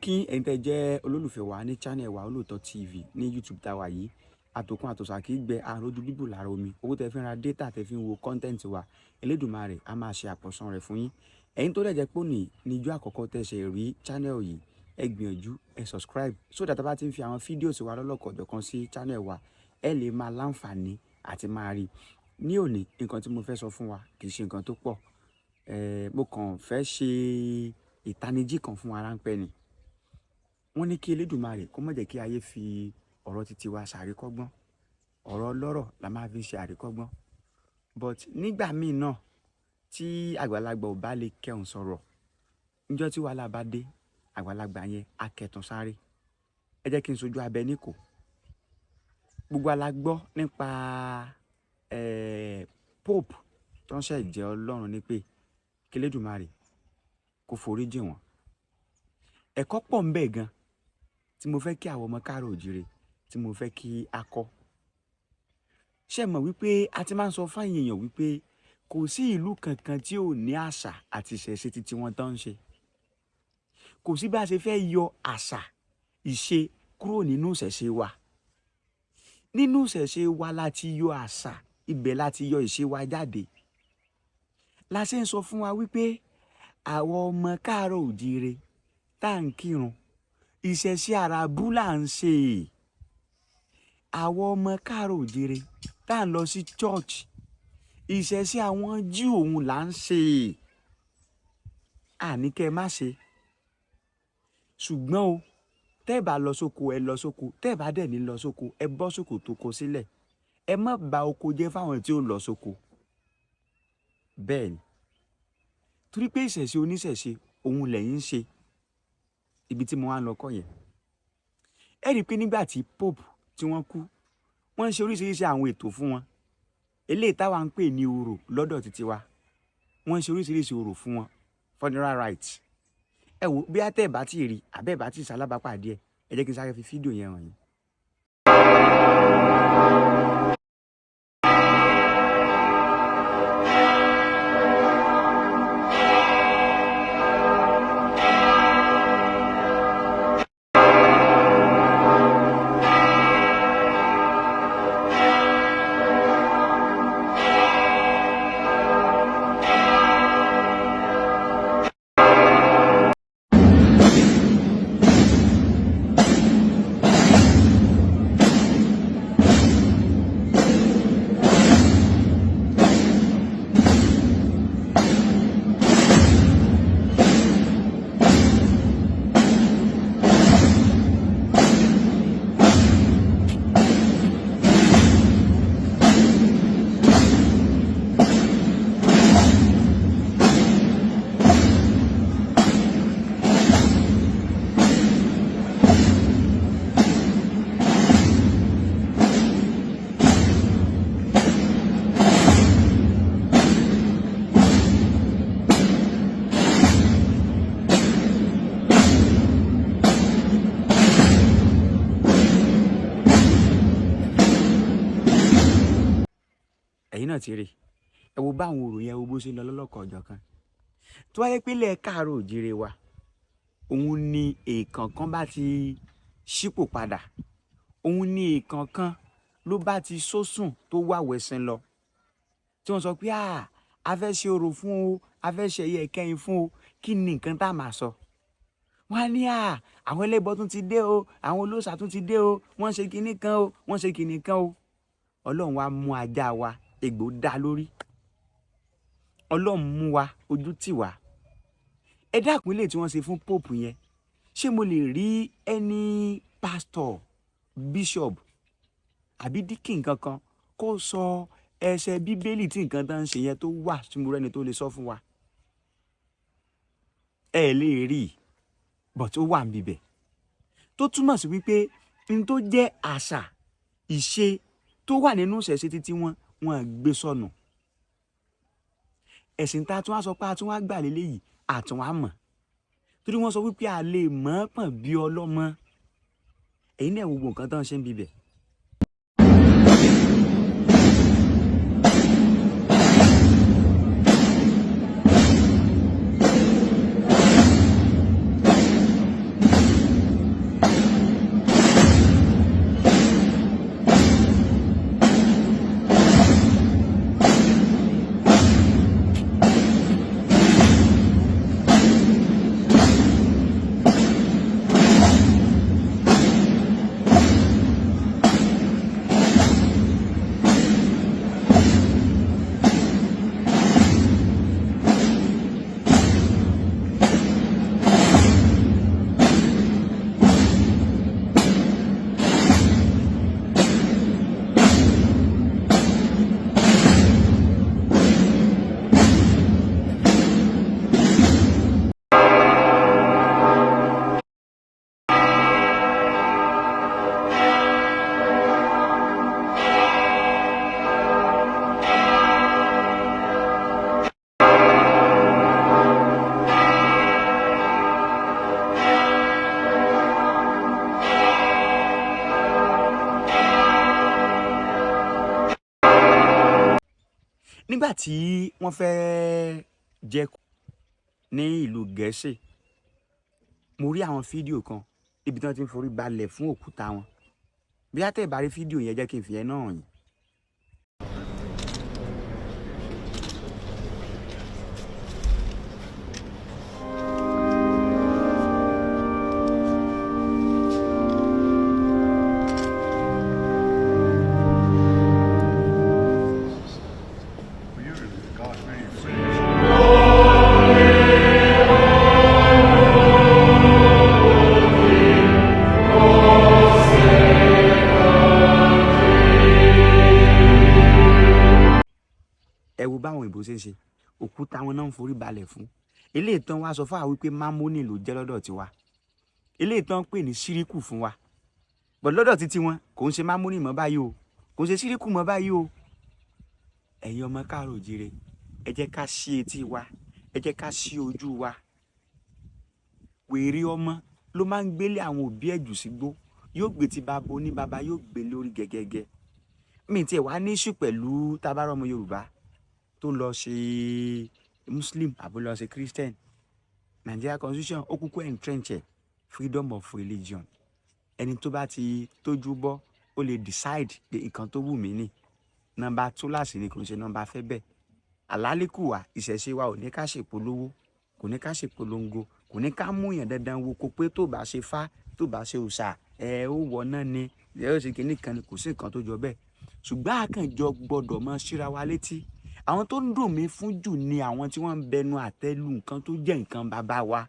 Kí ẹ̀yin tẹ́ jẹ́ olólùfẹ́ wa ní channel wa Olóòótọ́ TV ní YouTube tá a wà yìí. Àtòkùn àtòsà kì í gbẹ, àròjù bíbù lára omi. Owó tẹ́ fi ń ra data tẹ́ fi ń wo content wa, Elédùmarè á máa ṣe àpọ̀sán rẹ̀ fún yín. Ẹ̀yin tó dẹ̀ jẹ́ pé òní ní ijó àkọ́kọ́ tẹ́ ṣe rí channel yìí, ẹ gbìyànjú ẹ subscribe so that tá bá ti ń fi àwọn fídíò sí wa lọ́lọ́kọ̀ọ́jọ̀kan sí channel wa, ẹ lè máa láǹfààní àti máa rí. Ní òní, nǹkan tí mo fẹ́ sọ fún wa kì í ṣe nǹkan tó pọ̀. Mo kàn fẹ́ ṣe ìtanijí kan fún wa ráńpẹ́ ni. Wọ́n ní kí Elédùmarè kó má jẹ́ kí ayé fi ọ̀rọ̀ titi wa ṣàríkọ́gbọ́n. Ọ̀rọ̀ ọlọ́rọ̀ la máa fi ṣe àríkọ́gbọ́n. But nígbà míì náà tí àgbàlagbà ò bá lè kẹ́hùn sọ̀rọ̀, níjọ́ tí wàhálà bá dé, àgbàlagbà yẹn á kẹtùn sáré. Ẹ jẹ́ kí n sojú abẹ níkò. Gbogbo wa la gbọ́ nípa Pope tó ń ṣẹ̀ jẹ́ Ọlọ́run ní pé kí Elédùmarè kó forí jì wọ́n. Ẹ̀kọ́ pọ̀ ń bẹ gan tí mo fẹ́ kí àwọn ọmọ káàró òjìrè tí mo fẹ́ kí a kọ́. Ṣé ẹ mọ̀ wípé a ti máa ń sọ fún àwọn èèyàn wípé kò sí ìlú kankan tí ò ní àṣà àti ìṣẹ̀ṣe titi wọn tó ń ṣe. Kò sí bí a ṣe fẹ́ yọ àṣà ìṣe kúrò nínú ìṣẹ̀ṣe wa. Nínú ìṣẹ̀ṣe wa la ti yọ àṣà, ibẹ̀ la ti yọ ìṣe wa jáde. La ṣe ń sọ fún wa wípé àwọn ọmọ káàró òjìrè tá à ń kírun, ìṣẹ̀ṣe àràbù là ń ṣe. Àwọn ọmọ káàró òjìrè tá à ń lọ sí church, ìṣẹ̀ṣe àwọn Júù òun là ń ṣe. Àní kẹ́ ẹ má ṣe. Ṣùgbọ́n o, tẹ́ ẹ bá lọ sóko, ẹ lọ sóko. Tẹ́ ẹ bá dẹ̀ ní lọ sóko, ẹ bọ́ sóko tó kọ sílẹ̀. Ẹ má ba oko jẹ́ fáwọn tí ó lọ sóko. Bẹ́ẹ̀ ni. Torí pé ìṣẹ̀ṣe oníṣẹ̀ṣe òun lẹ̀yin ń ṣe. Ibi tí mo wá ń lọ kọ́ yẹn. Ẹ rí i pé nígbà tí Pope tí wọ́n kú, wọ́n ń ṣe oríṣiríṣi àwọn ètò fún wọn. Eléyìí táwa ń pè ní orò lọ́dọ̀ titi wa. Wọ́n ń ṣe oríṣiríṣi orò fún wọn, funeral rites. Ẹ wo bí á tẹ́ ẹ̀ bá tí rí àbẹ́ ẹ̀ bá tí ṣalábàápàdé ẹ̀, ẹ jẹ́ kí n sáré fi fídíò yẹn hàn yín. Ẹ̀yin náà ti rí. Ẹ wo báwọn orò yẹn, wo bó ṣe ń lọ lọ́lọ́kan ọ̀jọ̀kan. Tó wáyé pé ilẹ̀ káàárọ̀ òjìrè wa, òun ni èèkàn kan bá ti ṣípò padà, òun ni èèkàn kan ló bá ti sósùn tó wà wẹ̀sìn lọ. Tí wọ́n sọ pé a fẹ́ ṣe orò fún o, a fẹ́ ṣe ẹyẹ ìkẹyìn fún o, kí ni nǹkan tá a máa sọ? Wọ́n á ní àwọn ẹlẹ́bọ tún ti dé o, àwọn olóòṣà tún ti dé o, wọ́n ṣe kinní kan o, wọ́n ṣe kinní kan o. Ọlọ́run wa mú ajá wa, egbò dá lórí. Ọlọ́run mú wa, ojú tì wá. Ẹ dákun, ilé tí wọ́n ṣe fún Pope yẹn, ṣé mo lè rí ẹni pastor, bishop àbí deacon kankan kó sọ ẹsẹ̀ Bíbélì tí nǹkan tó ń ṣe yẹn tó wà tí mo rẹ́ni tó lè sọ fún wa? Ẹ lè rí, but ó wà níbẹ̀. Tó túmọ̀ sí wípé n tó jẹ́ àṣà ìṣe tó wà nínú ìṣẹ̀ṣe títí wọn, wọn gbé sọnù. Ẹ̀sìn tá a tún wá sọ pé a tún wá gbà léléyìí, a tún wá mọ̀. Torí wọ́n sọ wípé a lè mọ̀ pọ̀n bí ọlọ́mọ. Ẹ̀yin náà wo gbogbo nǹkan tó ń ṣe ń bibẹ̀. Nígbà tí wọ́n fẹ́ jẹ́ ní ìlú Gẹ̀ẹ́sì, mo rí àwọn fídíò kan níbi tí wọ́n ti ń forí balẹ̀ fún òkúta wọn. Bí á tẹ̀ bá rí fídíò yẹn, jẹ́ kí n fi yẹn náà hàn yín. Well, you're God really free. Ẹ wo báwọn òyìnbó ṣe ń ṣe, òkúta wọn náà ń forí balẹ̀ fún. Eléyìí tán wá sọ fún àwọn wípé mámónì ló jẹ́ lọ́dọ̀ tiwa, eléyìí tán pè ní síríkù fún wa bọ̀ lọ́dọ̀ títí wọn, kò ń ṣe mámónì mọ́ báyìí o, kò ń ṣe síríkù mọ́ báyìí o. Ẹ̀yin ọmọ káàárọ̀ òjíire, ẹ jẹ́ ká ṣí etí wa, ẹ jẹ́ ká ṣí ojú wa. Wèrè ọmọ ló máa ń gbélé àwọn òbí ẹ̀ jù sígbó, yóò gbé ti bàbá oníbàbá, yóò gbé lórí gẹ́gẹ́gẹ́. Mi tiẹ̀ wá ní issue pẹ̀lú tabarọ́ ọmọ Yorùbá tó lọ ṣe Muslim àbó lọ ṣe Christian. Nigeria constitution, ó kúkú entrench ẹ̀, freedom of religion. Ẹni tó bá ti tójú bọ́, ó lè decide pé nǹkan tó wù mí ni. Nọ́mbà túláàsì ni, kò ń ṣe nọ́mbà fẹ́ bẹ́ẹ̀. Àlálìkù wa, ìṣẹ̀ṣe wa ò ní ká ṣèpolówó, kò ní ká ṣèpolongo, kò ní ká mú yàn dandan wo kó pé tó bá ṣe fá, tó bá ṣe òòṣà, ẹ ó wọ náà ni, ẹ ó ṣe kinní kan ni. Kò sí nǹkan tó jọ bẹ́ẹ̀. Ṣùgbọ́n àkànjọ gbọ́dọ̀ mọ síra wa létí. Àwọn tó ń dùn mí fún jù ni àwọn tí wọ́n ń bẹnu àtẹ́ lu nǹkan tó jẹ́ nǹkan bàbá wa.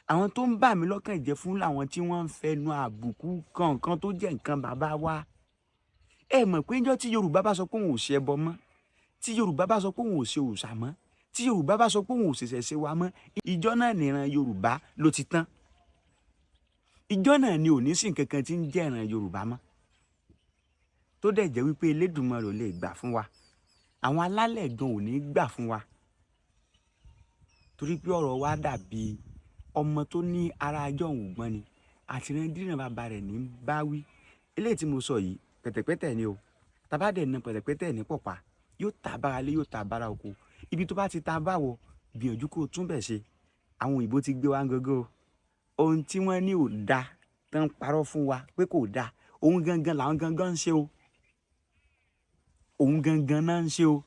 Àwọn tó ń bà mí lọ́kàn jẹ́ fún làwọn tí wọ́n ń fẹnu àbùkù kan nǹkan tó jẹ́ nǹkan bàbá wa. Ẹ mọ̀ pé níjọ́ tí Yorùbá bá sọ pé òun ò ṣe ẹbọ mọ́, tí Yorùbá bá sọ pé òun ò ṣe òòṣà mọ́, tí Yorùbá bá sọ pé òun ò ṣẹ̀ṣẹ̀ ṣe wa mọ́, ìjọ náà nìran Yorùbá ló ti tán. Ìjọ náà ni ò ní sí nǹkan kan tí ń jẹ́ ìran Yorùbá mọ́, tó dẹ̀ jẹ́ wípé Elédùmarè ò lè gbà fún wa, àwọn alálẹ̀ gan ò ní gbà fún wa, torí pé ọ̀rọ̀ wa dàbí ọmọ tó ní ara ajọ́ òun gbọ́n ni, àtìrandíran bàbá rẹ̀ ní bá wí. Eléyìí tí mo sọ yìí, pẹ̀tẹ̀pẹ̀tẹ̀ ni o. Tàbá dẹ̀ na pẹ̀tẹ̀pẹ̀tẹ̀ ní pọ̀pá, yóò ta bára lé, yóò ta bára oko. Ibi tó bá ti ta báwọ̀, gbìyànjú kó o tún bẹ̀ ṣe. Àwọn òyìnbó ti gbé wa ń gógó o. Ohun tí wọ́n ní ò da tán, parọ́ fún wa pé kò da, òun gangan làwọn gangan ń ṣe o, òun gangan náà ń ṣe o.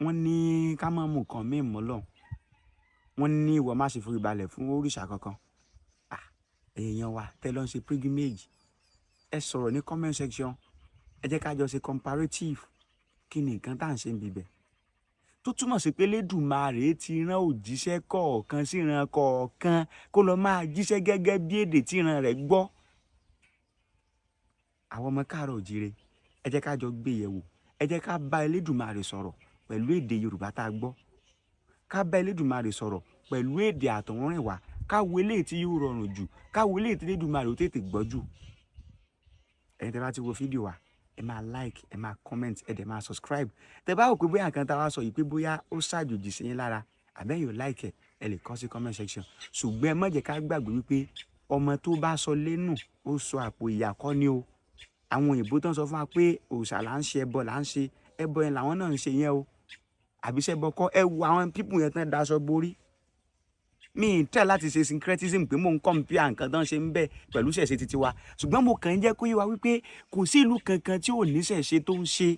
Wọ́n ní ká má mú nǹkan míì mọ́ Ọlọ́run, wọ́n ní ìwọ má ṣe forí balẹ̀ fún òrìṣà kankan. Ah, èèyàn wa tẹ́ ló ń ṣe pilgrimage, ẹ sọ̀rọ̀ ní comment section. Ẹ jẹ́ ká jọ ṣe comparative. Kí ni nǹkan tá à ń ṣe ń bibẹ̀ tó túmọ̀ sí pé Lédùmarè ti rán òjíṣẹ́ kọ̀ọ̀kan síran kọ̀ọ̀kan kó lọ máa jíṣẹ́ gẹ́gẹ́ bí èdè tí ìran rẹ̀ gbọ́? Àwọn ọmọ káàárọ̀ òjíire, ẹ jẹ́ ká jọ gbé yẹ̀wò. Ẹ jẹ́ ká bá Elédùmarè sọ̀rọ̀ pẹ̀lú èdè Yorùbá tá a gbọ́, ká bá Elédùmarè sọ̀rọ̀ pẹ̀lú èdè àtọ̀húnrìnwá, ká wo eléyìí tí yóò rọrùn jù, ká wo eléyìí tí Elédùmarè ó tètè gbọ́ jù. Ẹ̀yin tẹ́ bá ti wo fídíò wa, ẹ máa like, ẹ máa comment, ẹ dẹ̀ máa subscribe. Tẹ́ bá wò pé bóyá nǹkan tá a wá sọ yìí, pé bóyá ó ṣàjòjì sí yín lára, àbẹ́yìn ò like ẹ̀, ẹ lè kọ sí comment section. Ṣùgbọ́n ẹ má jẹ́ ká gbàgbé wípé ọmọ tó bá sọ lẹ́nu, ó sọ àpò ìyà kọ́ ni o. Àwọn òyìnbó tó ń sọ fún wa pé òòṣà là ń ṣe, ẹbọ là ń ṣe, ẹbọ yẹn làwọn náà ń ṣe yẹn o, àbí ṣẹbọ kọ́? Ẹ wo àwọn people yẹn tán daṣọ borí. Mi ì tẹ̀ láti ṣe syncretism pé mò ń compare nǹkan tó ń ṣe ń bẹ̀ pẹ̀lú ṣẹ̀ṣe titi wa, ṣùgbọ́n mo kàn ń jẹ́ kó yé wa wípé kò sí ìlú kankan tí ò ní ṣẹ̀ṣe tó ń ṣe.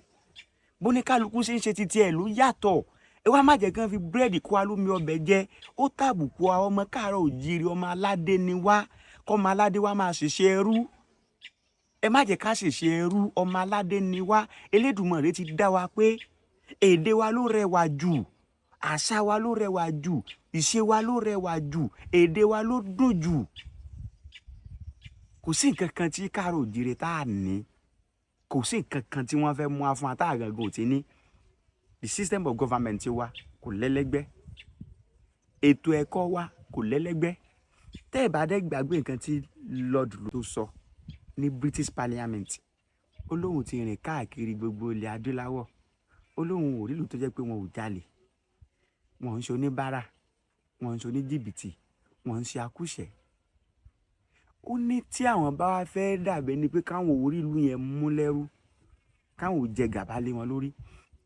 Bóníkálukú ṣe ń ṣe titi ẹ̀ ló yàtọ̀. Ẹ wá má jẹ́ kí wọ́n fi búrẹ́dì kó alómi ọbẹ̀ jẹ. Ó tàbùkù àwọn ọmọ káàárọ̀ òjíire. Ọmọ aládé ni wá, kọ́mọ aládé wa máa ṣiṣẹ́ ẹrú. Ẹ má jẹ́ ká ṣèṣe ẹrú. Ọmọ aládé ni wá. Elédùmarè ti dá wa pé èdè wa ló rẹwà jù, àṣà wa ló rẹwà jù, ìṣe wa ló rẹwà jù, èdè wa ló dùn jù. Kò sí nǹkan kan tí káàárọ̀ òjíire tá a ní, kò sí nǹkan kan tí wọ́n fẹ́ mú wa fún wa tá a gangan ò ti ní. The system of government wa kò lẹ́lẹ́gbẹ́, ètò ẹ̀kọ́ wa kò lẹ́lẹ́gbẹ́. Tẹ́ ẹ̀ bá dẹ́ gbàgbé nǹkan tí Lord tó sọ ní British Parliament, ó lóun ti rìn káàkiri gbogbo ilẹ̀ adúláwọ̀, ó lóun ò rí ìlú tó jẹ́ pé wọn ò jalè, wọn ń ṣe oníbàárà, wọn ń ṣe oníjìbìtì, wọn ń ṣe akúṣẹ̀. Ó ní tí àwọn bá wá fẹ́ dàbẹ́ ni pé káwọn orí ìlú yẹn mú lẹ́rú. Káwọn ò jẹ gàba lé wọn lórí.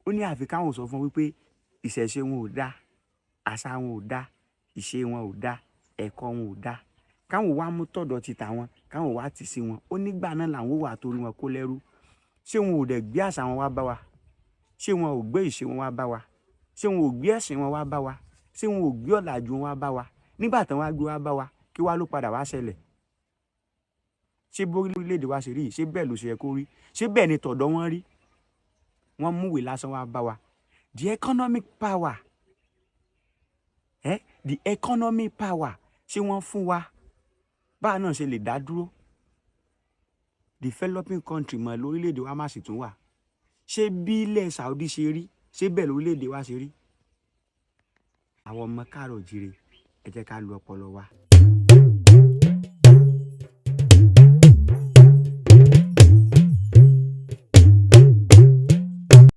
Ó ní àfi káwọn sọ fún wọn wípé ìṣẹ̀ṣe wọn ò dáa, àṣà wọn ò dáa, ìṣe wọn ò dáa, ẹ̀kọ́ wọn ò dáa, káwọn wá mú tọ̀dọ̀ ti tàwọn, káwọn wá tì sí wọn. Ó nígbà náà làwọn wà torí wọn kó lẹ́rú. Ṣé wọn ò dẹ̀ gbé àṣà wọn wá bá wa? Ṣé wọn ò gbé ìṣe wọn wá bá wa? Ṣé wọn ò gbé ẹ̀sìn wọn wá bá wa? Ṣé wọn ò gbé ọ̀làjú wọn wá bá wa? Nígbà tán wá gbé wá bá wa, kí wá ló padà wá ṣẹlẹ̀? Ṣé bórílẹ̀-èdè wa ṣe rí yìí, ṣé bẹ́ẹ̀ ló ṣe yẹ kó rí? Ṣé bẹ́ẹ̀ ni tọ̀dọ̀ wọn rí? Wọ́n múwèé lásán wá bá wa. The economic power, the economic power, ṣé wọ́n fún wa báà náà ṣe lè dá dúró? Developing country mọ̀ lórílẹ̀-èdè wa má sì tún wà. Ṣé bí ilẹ̀ Saudi ṣe rí, ṣé bẹ́ẹ̀ lórílẹ̀-èdè wa ṣe rí? Àwọn ọmọ káàrọ̀ jíire, ẹ jẹ́ ká lu ọpọlọ wa.